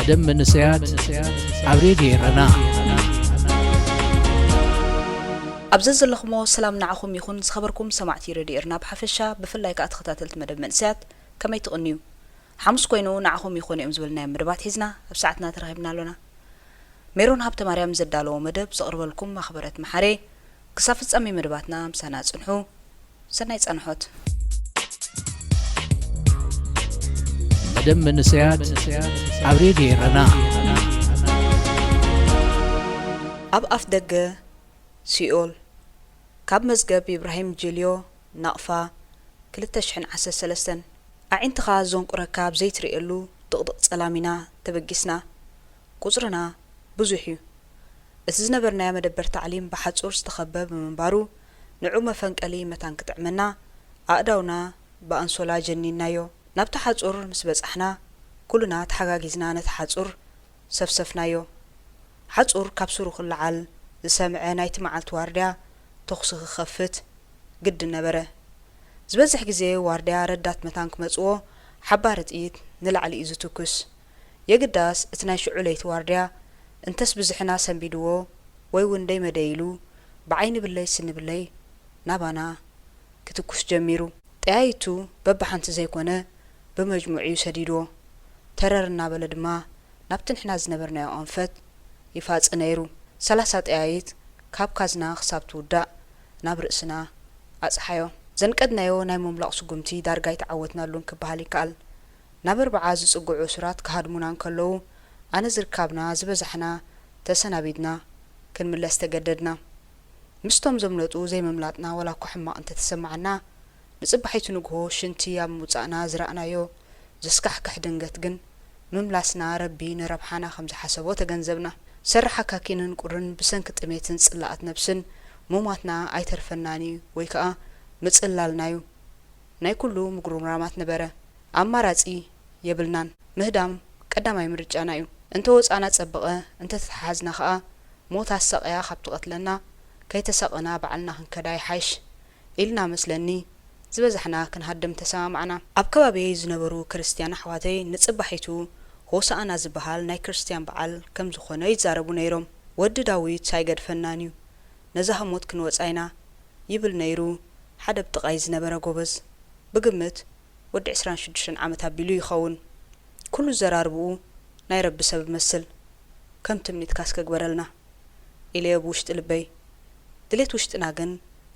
ደም መንእሰያት ኣብ ሬድዮ ኤረና። ኣብ ዘዘለኹሞ ሰላም ንዓኹም ይኹን። ዝኸበርኩም ሰማዕቲ ሬድዮ ኤርና ብሓፈሻ፣ ብፍላይ ከኣ ተኸታተልቲ መደብ መንእሰያት፣ ከመይ ትቕንዩ? ሓሙስ ኮይኑ ንዓኹም ይኾኑ እዮም ዝበልናዮም መደባት ሒዝና ኣብ ሰዓትና ተራኺብና ኣሎና። ሜሮን ሃብተማርያም ዘዳለዎ መደብ ዘቕርበልኩም ማኽበረት መሓሬ። ክሳብ ፍጻሜ መደባትና ምሳና ጽንሑ። ሰናይ ጻንሖት። መደብ መንእሰያት ኣብ ሬድዮ ኤረና። ኣብ ኣፍ ደገ ሲኦል። ካብ መዝገብ ኢብራሂም ጀልዮ፣ ናቕፋ፣ ክልተ ሽሕን ዓሰርተ ሰለስተን። ኣዒንትኻ ዘንቁረካ ኣብ ዘይትርእየሉ ድቕድቕ ጸላም ኢና ተበጊስና። ቁጽርና ብዙሕ እዩ። እቲ ዝነበርናዮ መደበር ታዕሊም ብሓጹር ዝተኸበ ብምንባሩ፣ ንዑ መፈንቀሊ መታን ክጥዕመና፣ ኣእዳውና ብኣንሶላ ጀኒንናዮ። ናብቲ ሓጹር ምስ በጻሕና፣ ኩልና ተሓጋጊዝና ነቲ ሓጹር ሰፍሰፍናዮ። ሓጹር ካብ ሱሩ ክለዓል ዝሰምዐ ናይቲ መዓልቲ ዋርድያ ተኹሲ ክኸፍት ግድን ነበረ። ዝበዝሕ ግዜ ዋርድያ ረዳት መታን ክመጽዎ ሓባሪ ጥይት ንላዕሊ እዩ ዝትኩስ። የግዳስ እቲ ናይ ሽዑ ለይቲ ዋርድያ እንተስ ብዝሕና ሰንቢድዎ ወይ እውን ደይመደ ኢሉ ብዓይኒ ብለይ ስኒ ብለይ ናባና ክትኩስ ጀሚሩ። ጠያይቱ በብሓንቲ ዘይኮነ ብመጅሙዕ እዩ ሰዲድዎ። ተረር እናበለ ድማ ናብቲ ንሕና ዝነበርናዮ ኣንፈት ይፋጽ ነይሩ። ሰላሳ ጠያይት ካብ ካዝና ክሳብ ትውዳእ ናብ ርእስና ኣጽሓዮ። ዘንቀድናዮ ናይ ምምላቕ ስጉምቲ ዳርጋ ኣይተዓወትናሉን ክበሃል ይከኣል። ናብ ኣርብዓ ዝጽግዑ እሱራት ክሃድሙና እንከለዉ፣ ኣነ ዝርካብና ዝበዛሕና ተሰናቢድና ክንምለስ ተገደድና። ምስቶም ዘምለጡ ዘይምምላጥና ዋላ እኳ ሕማቕ እንተተሰምዓና፣ ንጽባሒቱ ንግሆ ሽንቲ ኣብ ምውጻእና ዝረኣናዮ ዘስካሕክሕ ድንገት ግን፣ ምምላስና ረቢ ንረብሓና ከም ዝሓሰቦ ተገንዘብና። ሰራሕ ኣካኪንን ቁርን ብሰንኪ ጥሜትን ጽላኣት ነብስን ምሟትና ኣይተርፈናን እዩ ወይ ከኣ ምጽላልና እዩ። ናይ ኩሉ ምጉርምራማት ነበረ። ኣማራጺ የብልናን። ምህዳም ቀዳማይ ምርጫና እዩ። እንተ ወጻና ጸበቐ፣ እንተ ተተሓዝና ከኣ ሞት ኣሳቕያ ካብ ትቐትለና፣ ከይተሳቐና ባዕልና ክንከዳ ይሓይሽ ኢልና መስለኒ ዝበዛሕና ክንሃድም ተሰማማዕና። ኣብ ከባቢየይ ዝነበሩ ክርስትያን ኣሕዋተይ ንጽባሒቱ ሆሳእና ዝበሃል ናይ ክርስትያን በዓል ከም ዝኾነ ይዛረቡ ነይሮም። ወዲ ዳዊት ኣይገድፈናን እዩ፣ ነዛ ህሞት ክንወጻ ኢና ይብል ነይሩ ሓደ ኣብ ጥቓይ ዝነበረ ጎበዝ። ብግምት ወዲ ዕስራን ሽዱሽተን ዓመት ኣቢሉ ይኸውን። ኩሉ ዘራርብኡ ናይ ረቢ ሰብ እመስል። ከም ትምኒትካ እስከ ግበረልና ኢለዮ ብውሽጢ ልበይ። ድሌት ውሽጥና ግን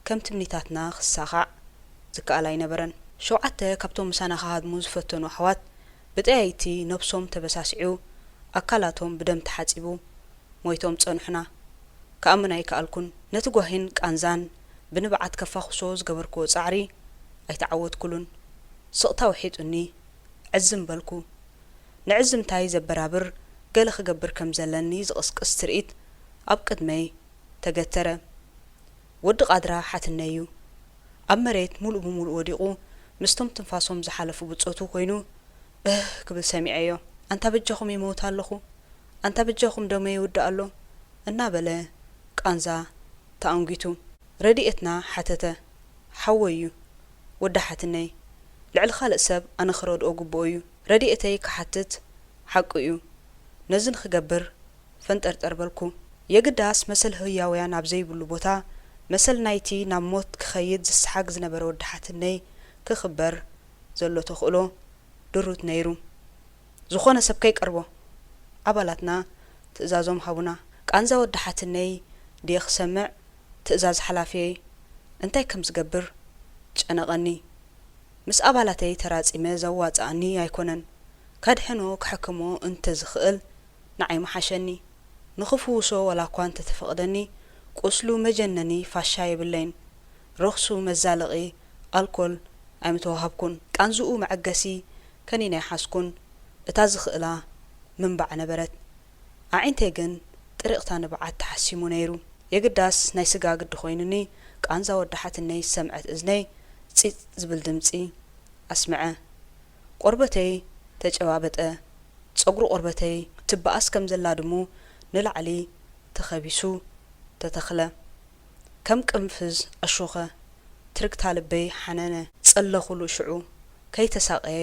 ከም ትምኒታትና ክሳኻዕ ዝከኣል ኣይነበረን። ሸውዓተ ካብቶም ምሳና ክሃድሙ ዝፈተኑ ኣሕዋት ብጠያይቲ ነብሶም ተበሳሲዑ ኣካላቶም ብደም ተሓጺቡ ሞይቶም ጸንሑና። ክኣምን ኣይከኣልኩን። ነቲ ጓሂን ቃንዛን ብንብዓት ከፋኹሶ ዝገበርክዎ ጻዕሪ ኣይተዓወትኩሉን። ስቕታ ውሒጡኒ። ዕዝም በልኩ። ንዕዝምታይ ዘበራብር ገለ ክገብር ከም ዘለኒ ዝቕስቅስ ትርኢት ኣብ ቅድመይ ተገተረ። ወዲ ቃድራ ሓትነይ እዩ። ኣብ መሬት ሙሉእ ብሙሉእ ወዲቑ ምስቶም ትንፋሶም ዝሓለፉ ብጾቱ ኮይኑ እህ ክብል ሰሚዐዮ። ኣንታ በጃኹም ይመውት ኣለኹ፣ ኣንታ በጃኹም ደመይ ይውዳእ ኣሎ እናበለ ቃንዛ ተኣንጒቱ። ረድኤትና ሓተተ። ሓወይ እዩ ወዲ ሓትነይ። ልዕሊ ካልእ ሰብ ኣነ ክረድኦ ግብኦ እዩ። ረድኤተይ ክሓትት ሓቁ እዩ። ነዚ ንኽገብር ፈንጠርጠር በልኩ። የግዳስ መሰል ህያውያን ኣብ ዘይብሉ ቦታ መሰል ናይቲ ናብ ሞት ክኸይድ ዝሰሓግ ዝነበረ ወዲ ሓትነይ ክኽበር ዘሎ ተኽእሎ ድሩት ነይሩ። ዝኾነ ሰብ ከይቀርቦ ኣባላትና ትእዛዞም ሃቡና። ቃንዛ ወዲ ሓትነይ ድየ ክሰምዕ ትእዛዝ ሓላፍየይ እንታይ ከም ዝገብር ጨነቐኒ። ምስ ኣባላተይ ተራጺመ ዘዋጽኣኒ ኣይኮነን። ከድሕኖ ክሕክሞ እንተ ዝኽእል ንዓይ ምሓሸኒ። ንኽፍውሶ ዋላ እኳ እንተ ተፈቕደኒ ቁስሉ መጀነኒ ፋሻ የብለይን። ረኽሱ መዛለቒ ኣልኮል ኣይምተዋሃብኩን። ቃንዝኡ መዐገሲ ከኒን ኣይሓዝኩን። እታ ዝኽእላ ምንባዕ ነበረት። ኣዒንተይ ግን ጥሪቕታ ንብዓት ተሓሲሙ ነይሩ። የግዳስ ናይ ስጋ ግዲ ኮይኑኒ ቃንዛ ወዲ ሓትነይ ዝሰምዐት እዝነይ ጺጽ ዝብል ድምጺ ኣስምዐ። ቆርበተይ ተጨባበጠ። ጸጉሪ ቆርበተይ ትበኣስ ከም ዘላ ድሙ ንላዕሊ ተኸቢሱ ተተኽለ። ከም ቅንፍዝ ኣሾኸ። ትርግታ ልበይ ሓነነ። ጸለኹሉ ሽዑ ከይተሳቐየ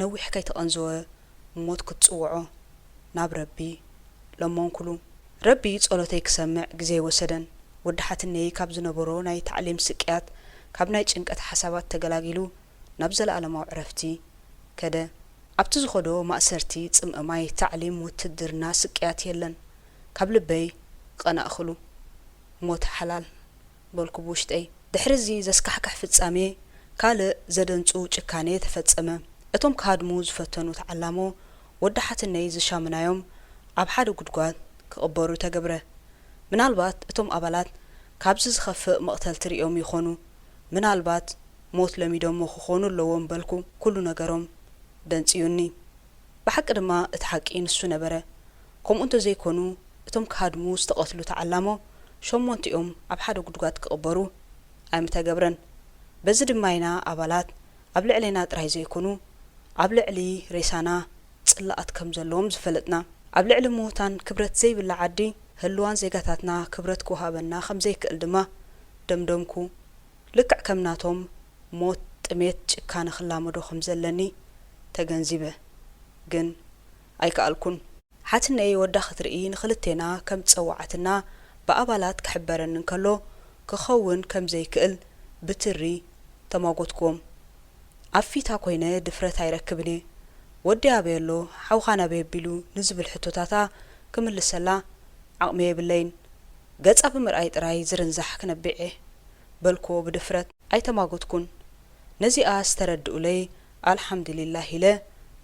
ነዊሕ ከይተቐንዘወ ሞት ክትጽውዖ። ናብ ረቢ ለመንኩሉ። ረቢ ጸሎተይ ክሰምዕ ግዜ ኣይወሰደን። ወዲ ሓትነይ ካብ ዝነበሮ ናይ ታዕሊም ስቅያት፣ ካብ ናይ ጭንቀት ሓሳባት ተገላጊሉ፣ ናብ ዘለኣለማዊ ዕረፍቲ ከደ። ኣብቲ ዝኸዶ ማእሰርቲ፣ ጽምኢ ማይ፣ ታዕሊም፣ ውትድርና፣ ስቅያት የለን። ካብ ልበይ ቀናእክሉ። ሞት ሓላል በልኩ ብውሽጠይ። ድሕሪ እዚ ዘስካሕክሕ ፍጻሜ፣ ካልእ ዘደንጹ ጭካኔ ተፈጸመ። እቶም ክሃድሙ ዝፈተኑ ተዓላሞ፣ ወዲ ሓትነይ ዝሻምናዮም፣ ኣብ ሓደ ጉድጓድ ክቕበሩ ተገብረ። ምናልባት እቶም ኣባላት ካብዚ ዝኸፍእ መቕተልቲ ርእዮም ይኾኑ። ምናልባት ሞት ለሚዶሞ ክኾኑ ኣለዎም በልኩ። ኩሉ ነገሮም ደንጽዩኒ። ብሓቂ ድማ እቲ ሓቂ ንሱ ነበረ። ከምኡ እንተዘይኮኑ፣ እቶም ክሃድሙ ዝተቐትሉ ተዓላሞ ሸሞንቲኦም ኣብ ሓደ ጉድጓድ ክቕበሩ ኣይምተገብረን። በዚ ድማ ኢና ኣባላት ኣብ ልዕሌና ጥራይ ዘይኮኑ፣ ኣብ ልዕሊ ሬሳና ጽላኣት ከም ዘለዎም ዝፈለጥና። ኣብ ልዕሊ ምዉታን ክብረት ዘይብላ ዓዲ ህልዋን ዜጋታትና ክብረት ክወሃበና ከም ዘይክእል ድማ ደምደምኩ። ልክዕ ከም ናቶም ሞት፣ ጥሜት፣ ጭካነ ክላመዶ ከም ዘለኒ ተገንዚበ። ግን ኣይከኣልኩን። ሓትነይ ወዳ ክትርኢ ንኽልቴና ከም ዝጸዋዓትና ብኣባላት ክሕበረኒ እንከሎ፣ ክኸውን ከም ዘይክእል ብትሪ ተማጎትኩዎም። ኣብ ፊታ ኮይነ ድፍረት ኣይረክብን እየ። "ወዲ ኣበይ ኣሎ? ሓውኻ ናበይ ኣቢሉ?" ንዝብል ሕቶታታ ክምልሰላ ዓቕሚ የብለይን። ገጻ ብምርኣይ ጥራይ ዝርንዛሕ ክነብዕ እየ በልኩዎ ብድፍረት። ኣይተማጎትኩን። ነዚኣ ዝተረድኡለይ ኣልሓምዱሊላህ ኢለ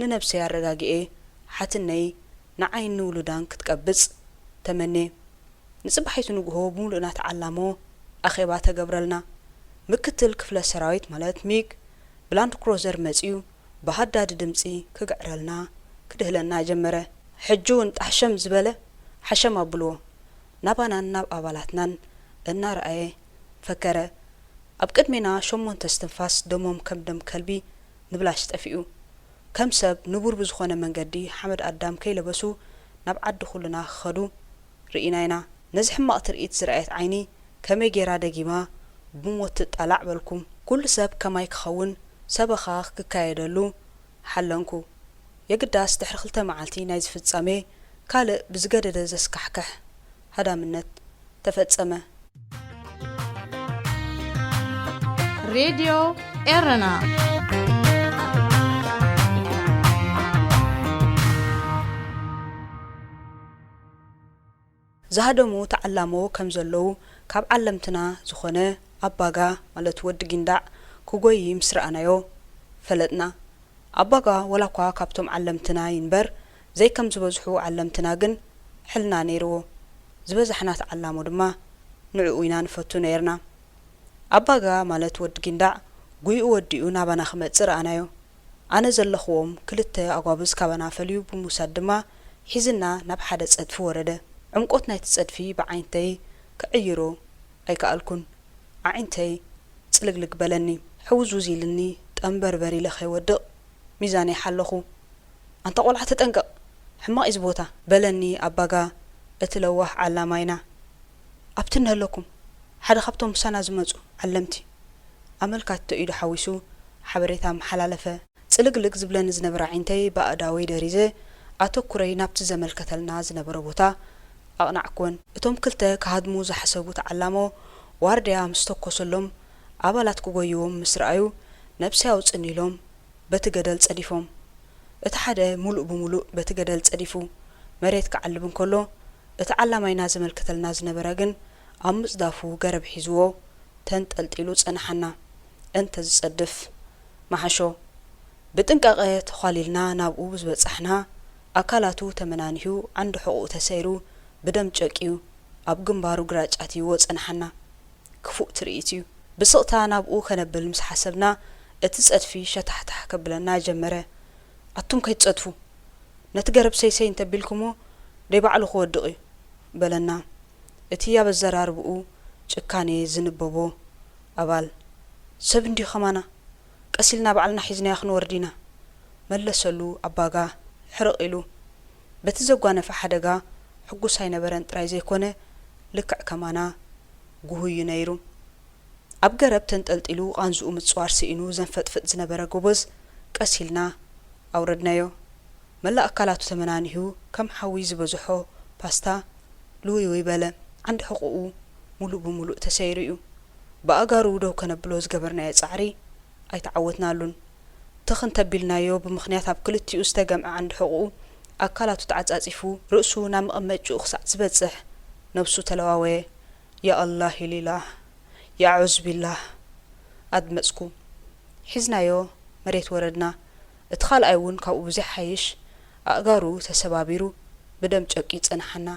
ንነብሰይ ኣረጋጊኤ፣ ሓትነይ ንዓይን ንውሉዳን ክትቀብጽ ተመንየ። ንጽባሒቱ ንግሆ ብምሉእና ተዓላሞ ኣኼባ ተገብረልና። ምክትል ክፍለ ሰራዊት ማለት ሚግ ብላንድ ክሮዘር መጺኡ ብሃዳዲ ድምጺ ክግዕረልና ክድህለና ጀመረ። ሕጂ እውን ጣሕሸም ዝበለ ሓሸም ኣብልዎ ናባናን ናብ ኣባላትናን እናረኣየ ፈከረ። ኣብ ቅድሜና ሸሞንተ እስትንፋስ ደሞም ከም ደም ከልቢ ንብላሽ ጠፊኡ። ከም ሰብ ንቡር ብዝኾነ መንገዲ ሓመድ ኣዳም ከይለበሱ ናብ ዓዲ ኩልና ክኸዱ ርኢና ኢና። ነዚ ሕማቕ ትርኢት ዝረኣየት ዓይኒ ከመይ ጌራ ደጊማ ብሞት ትጣላዕ በልኩ። ኩሉ ሰብ ከማይ ክኸውን ሰበኻ ክካየደሉ ሓለንኩ። የግዳስ ድሕሪ ክልተ መዓልቲ ናይዚ ፍጻሜ ካልእ ብዝገደደ ዘስካሕክሕ ሃዳምነት ተፈጸመ። ሬድዮ ኤረና። ዝሃደሙ ተዓላሞ ከም ዘለዉ ካብ ዓለምትና ዝኾነ ኣባጋ ማለት ወዲ ጊንዳዕ ክጎዪ ምስ ረኣናዮ ፈለጥና። ኣባጋ ወላ እኳ ካብቶም ዓለምትና ይንበር ዘይከም ዝበዝሑ ዓለምትና ግን ሕልና ነይርዎ። ዝበዛሕና ተዓላሞ ድማ ንዕኡ ኢና ንፈቱ ነይርና። ኣባጋ ማለት ወዲ ጊንዳዕ ጉይኡ ወዲኡ ናባና ክመጽእ ረኣናዮ። ኣነ ዘለኽዎም ክልተ ኣጓብዝ ካባና ፈልዩ ብምውሳድ ድማ ሒዝና ናብ ሓደ ጸድፊ ወረደ። ዕምቆት ናይቲ ጸድፊ ብዓይንተይ ክዕይሮ ኣይከኣልኩን። ኣዒንተይ ጽልግልግ በለኒ። ሕውዝውዝ ኢልኒ ጠንበርበር ኢለ ከይወድቕ ሚዛነይ ሓለኹ። ኣንታ ቆልዓ ተጠንቀቕ፣ ሕማቕ እዩ እዚ ቦታ በለኒ ኣባጋ እቲ ለዋህ ዓላማይና። ኣብቲ እንሀለኩም ሓደ ካብቶም ምሳና ዝመጹ ዓለምቲ ኣመልካቲቶ ኢዱ ሓዊሱ ሓበሬታ ኣመሓላለፈ። ጽልግልግ ዝብለኒ ዝነበረ ኣዒንተይ ብኣእዳወይ ደሪዘ ኣተኩረይ ናብቲ ዘመልከተልና ዝነበረ ቦታ ኣቕናዕኩወን። እቶም ክልተ ክሃድሙ ዝሓሰቡ ተዓላሞ ዋርድያ ምስ ተኮሰሎም ኣባላት ክጎይዎም ምስ ረኣዩ ነብሰይ ኣውጽእኒ ኢሎም በቲ ገደል ጸዲፎም። እቲ ሓደ ሙሉእ ብሙሉእ በቲ ገደል ጸዲፉ መሬት ክዓልብ እንከሎ፣ እቲ ዓላማይና ዘመልከተልና ዝነበረ ግን ኣብ ምጽዳፉ ገረብ ሒዝዎ ተንጠልጢሉ ጸንሓና። እንተ ዝጸድፍ መሓሾ። ብጥንቃቐ ተዃሊልና ናብኡ ዝበጻሕና፣ ኣካላቱ ተመናኒሑ፣ ዓንዲ ሕቖኡ ተሰይሩ፣ ብደም ጨቅዩ፣ ኣብ ግንባሩ ግራጭ ኣትይዎ ጸንሓና። ክፉእ ትርኢት እዩ። ብስቕታ ናብኡ ከነብል ምስ ሓሰብና፣ እቲ ጸድፊ ሸታሕታሕ ከብለና ጀመረ። ኣቱም ከይትጸድፉ! ነቲ ገረብ ሰይሰይ እንተቢልኩሞ፣ ደይ ባዕሉ ክወድቕ እዩ፣ በለና። እቲ ኣብ ኣዘራርባኡ ጭካኔ ዝንበቦ ኣባል፣ ሰብ እንድዩ ከማና፣ ቀስ ኢልና ባዕልና ሒዝናዮ ክንወርድ ኢና፣ መለሰሉ ኣባጋ ሕርቕ ኢሉ። በቲ ዘጓነፈ ሓደጋ ሕጉስ ኣይነበረን ጥራይ ዘይኮነ፣ ልክዕ ከማና ጉሁይ እዩ ነይሩ። ኣብ ገረብ ተንጠልጢሉ ቃንዝኡ ምጽዋር ስኢኑ ዘንፈጥፍጥ ዝነበረ ጎበዝ ቀስ ኢልና ኣውረድናዮ። መላእ ኣካላቱ ተመናኒሁ ከም ሓዊ ዝበዝሖ ፓስታ ልውይውይ በለ። ዓንዲ ሕቑኡ ሙሉእ ብሙሉእ ተሰይሩ እዩ። ብኣእጋሩ ደው ከነብሎ ዝገበርናዮ ጻዕሪ ኣይተዓወትናሉን። ትኽ እንተቢልናዮ ብምኽንያት ኣብ ክልቲኡ ዝተገምዐ ዓንዲ ሕቑኡ ኣካላቱ ተዓጻጺፉ ርእሱ ናብ መቐመጭኡ ክሳዕ ዝበጽሕ ነብሱ ተለዋወየ። ያ ኣላህ ኢሊላህ፣ ያ ዑዝ ቢላህ ኣድመጽኩ። ሒዝናዮ መሬት ወረድና። እቲ ካልኣይ እውን ካብኡ ብዘይሓይሽ ኣእጋሩ ተሰባቢሩ ብደም ጨቂ ጸንሓና።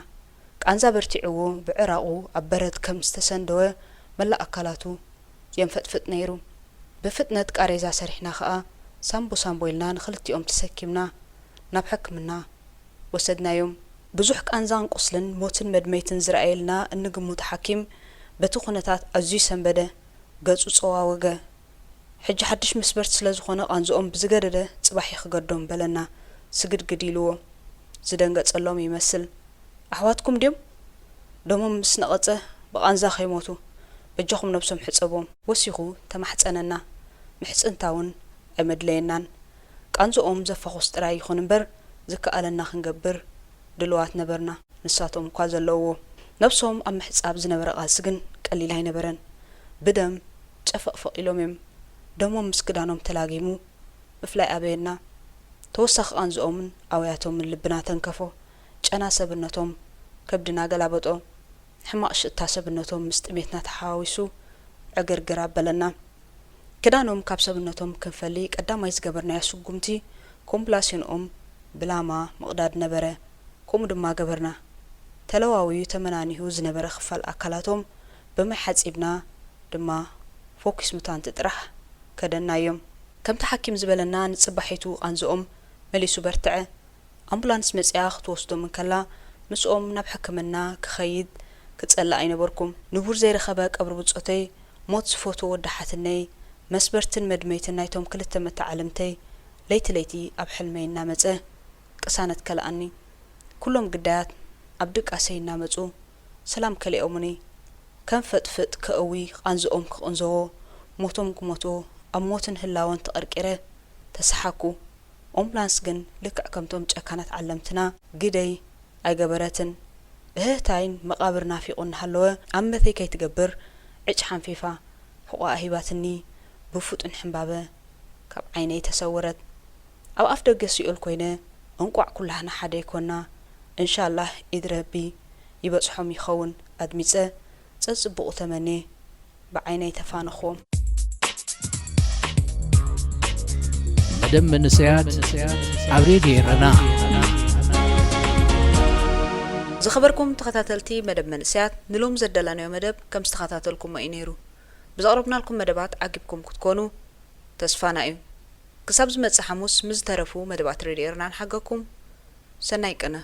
ቃንዛ በርቲዕዎ ብዕራቑ ኣብ በረድ ከም ዝተሰንደወ መላእ ኣካላቱ የንፈጥፍጥ ነይሩ። ብፍጥነት ቃሬዛ ሰሪሕና ከኣ ሳምቦ ሳምቦ ኢልና ንኽልቲኦም ተሰኪምና ናብ ሕክምና ወሰድናዮም። ብዙሕ ቃንዛን ቁስልን ሞትን መድመይትን ዝረኣየልና እንግምቶ ሓኪም በቲ ኩነታት ኣዝዩ ሰንበደ። ገጹ ጸዋወገ። ሕጂ ሓድሽ መስበርቲ ስለ ዝኾነ ቃንዝኦም ብዝገደደ ጽባሕ ይኽገዶም በለና ስግድግድ ኢልዎ። ዝደንገጸሎም ይመስል። ኣሕዋትኩም ድዮም? ደሞም ምስ ነቐጸ ብቓንዛ ከይሞቱ በጃኹም ነብሶም ሕጸቦም። ወሲኹ ተማሕጸነና። ምሕጽንታ እውን ኣይመድለየናን። ቃንዝኦም ዘፋኹስ ጥራይ ይኹን እምበር ዝከኣለና ክንገብር ድልዋት ነበርና። ንሳቶም እኳ ዘለውዎ ነብሶም ኣብ ምሕጻብ ዝነበረ ቃልሲ ግን ቀሊል ኣይነበረን። ብደም ጨፈቕፈቕ ኢሎም እዮም። ደሞም ምስ ክዳኖም ተላጊሙ ምፍላይ ኣበየና። ተወሳኺ ቃንዝኦምን ኣውያቶምን ልብና ተንከፎ። ጨና ሰብነቶም ከብድና ገላበጦ። ሕማቕ ሽታ ሰብነቶም ምስ ጥሜትና ተሓዋዊሱ ዕግርግር ኣበለና። ክዳኖም ካብ ሰብነቶም ክንፈሊ ቀዳማይ ዝገበርናዮ ስጉምቲ ኮምብላሲንኦም ብላማ ምቕዳድ ነበረ። ከምኡ ድማ ገበርና። ተለዋውዩ ተመናኒሁ ዝነበረ ክፋል ኣካላቶም ብማይ ሓጺብና ድማ ፎኪስ ሙታንት ጥራሕ ከደናዮም። ከምቲ ሓኪም ዝበለና ንጽባሒቱ ቃንዝኦም መሊሱ በርትዐ። ኣምቡላንስ መጺኣ ክትወስዶም እንከላ ምስኦም ናብ ሕክምና ክኸይድ ክጸልእ ኣይነበርኩም። ንቡር ዘይረኸበ ቀብሪ ብጾተይ፣ ሞት ዝፈትዎ ወዲ ሓትነይ፣ መስበርትን መድመይትን ናይቶም ክልተ መተዓልምተይ ለይቲ ለይቲ ኣብ ሕልመይ እናመጸ ቅሳነት ከልኣኒ። ኩሎም ግዳያት ኣብ ድቃሰይ እናመጹ ሰላም ከሊኦሙኒ። ከም ፈጥፍጥ ከእዊ ቃንዝኦም ክቕንዘዎ ሞቶም ክሞትዎ ኣብ ሞትን ህላወን ተቐርቂረ ተሰሓኩ። ኦምብላንስ ግን ልክዕ ከምቶም ጨካናት ዓለምትና ግደይ ኣይገበረትን። እህህታይን መቓብር ናፊቑ እናሃለወ ኣመተይ ከይትገብር ዕጭ ሓንፊፋ ሕቖኣ ሂባትኒ ብፉጡን ሕምባበ ካብ ዓይነይ ተሰወረት። ኣብ ኣፍ ደገ ሲኦል ኮይነ እንቋዕ ኩላህና ሓደ ይኮና። እንሻላህ ኢድ ረቢ ይበጽሖም ይኸውን ኣድሚጸ ጸጽቡቑ ተመኔ ብዓይነይ ተፋነኽዎም። መደብ መንእሰያት ኣብ ሬድዮ ኤረና። ዝኸበርኩም ተኸታተልቲ መደብ መንእሰያት ንሎም ዘዳላናዮ መደብ ከም ዝተኸታተልኩሞ እዩ ነይሩ። ብዘቕረብናልኩም መደባት ዓጊብኩም ክትኮኑ ተስፋና እዩ። ክሳብ ዝመጽእ ሓሙስ ምስ ዝተረፉ መደባት ሬድዮ ኤረና ንሓገኩም። ሰናይ ቅነ።